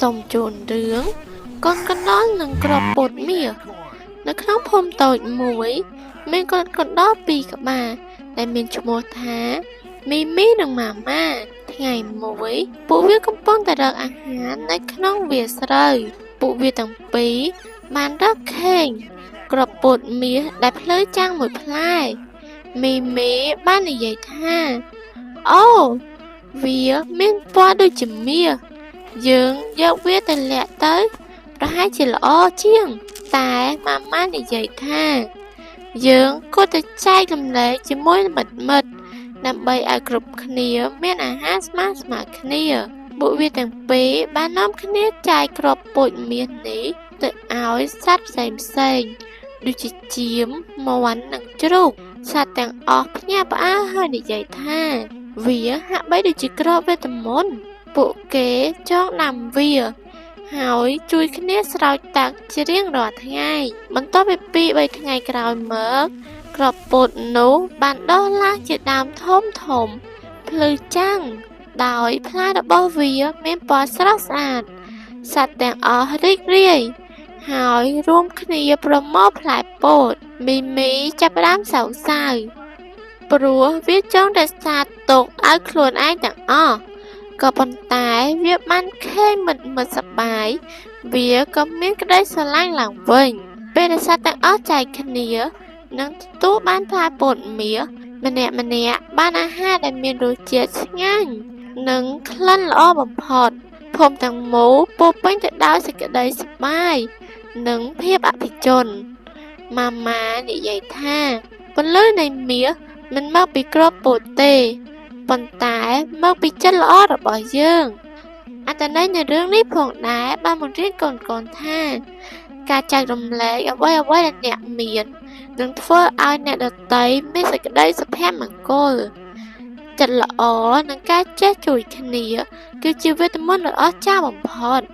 សូមជូនរឿងកូនកណ្ដុរនិងគ្រាប់ពោតមាសនៅក្នុងភូមិតូចមួយ មានកូនកណ្ដុរពីរក្បាលដែលមានឈ្មោះថាមីមីនិងម៉ាម៉ាថ្ងៃមួយពួកវាកំពុងតែរកអាហារនៅក្នុងវាលស្រូវពួកវាទាំងពីរបានរកឃើញគ្រាប់ពោតមាសដែលភ្លឺចាំងមួយផ្លែមីមីបាននិយាយថាអូវាមានពណ៌ដូចជាមាសយើងយកវាទៅលាក់ទៅប្រហែលជាល្អជាងតែម៉ាម៉ានិយាយថាយើងគួរតែចែករំលែកជាមួយមិត្តមិត្តដើម្បីឲ្យគ្រប់គ្នាមានអាហារស្មើស្មើគ្នាពួកវាទាំងពីរបាននាំគ្នាចែកគ្រាប់ពូជមាសនេះទៅឲ្យសត្វផ្សេងផ្សេងដូចជាចៀមមាន់និងជ្រូកសត្វទាំងអស់ភ្ញាក់ផ្អើលហើយនិយាយថាវាហាក់បីដូចជាគ្រាប់វេទមន្តពួកគេចងដាំវាហើយជួយគ្នាស្រោចទឹកជារៀងរាល់ថ្ងៃបន្ទាប់ពី2 3ថ្ងៃក្រោយមកគ្រាប់ពោតនោះបានដុះឡើងជាដើមធំធំភ្លឺចាំងដោយផ្លែរបស់វាមានពណ៌ស្រស់ស្អាតសត្វទាំងអស់រីករាយហើយរួមគ្នាប្រមូលផ្លែពោតមីមីចាប់ផ្ដើមសោកសៅព្រោះវាចង់រក្សាទុកឲ្យខ្លួនឯងទាំងអស់ក៏ប៉ុន្តែវាបានឃើញមិត្តមិត្តសប្បាយវាក៏មានក្តីស្រឡាញ់ឡើងវិញពេលដែលសត្វទាំងអស់ចែកគ្នានិងទទួលបានផ្លែពោតមាសម្នាក់ម្នាក់បានអាហារដែលមានរសជាតិឆ្ងាញ់និងក្លិនល្អបំផុតភូមិទាំងមូលពោរពេញទៅដោយសេចក្តីសប្បាយនិងភាពអភិជនម៉ាម៉ានិយាយថាពន្លឺនៃមាសមិនមកពីគ្រាប់ពោតទេប៉ុន្តែមកពីចិត្តល្អរបស់យើងអត្ថន័យនៃរឿងនេះផងដែរបានបង្រៀនកូនៗថាការចែករំលែកអ្វីៗដែលអ្នកមាននឹងធ្វើឲ្យអ្នកដទៃមានសេចក្តីសុភមង្គលចិត្តល្អនិងការចេះជួយគ្នាគឺជាវេទមន្តដ៏អស្ចារ្យបំផុត។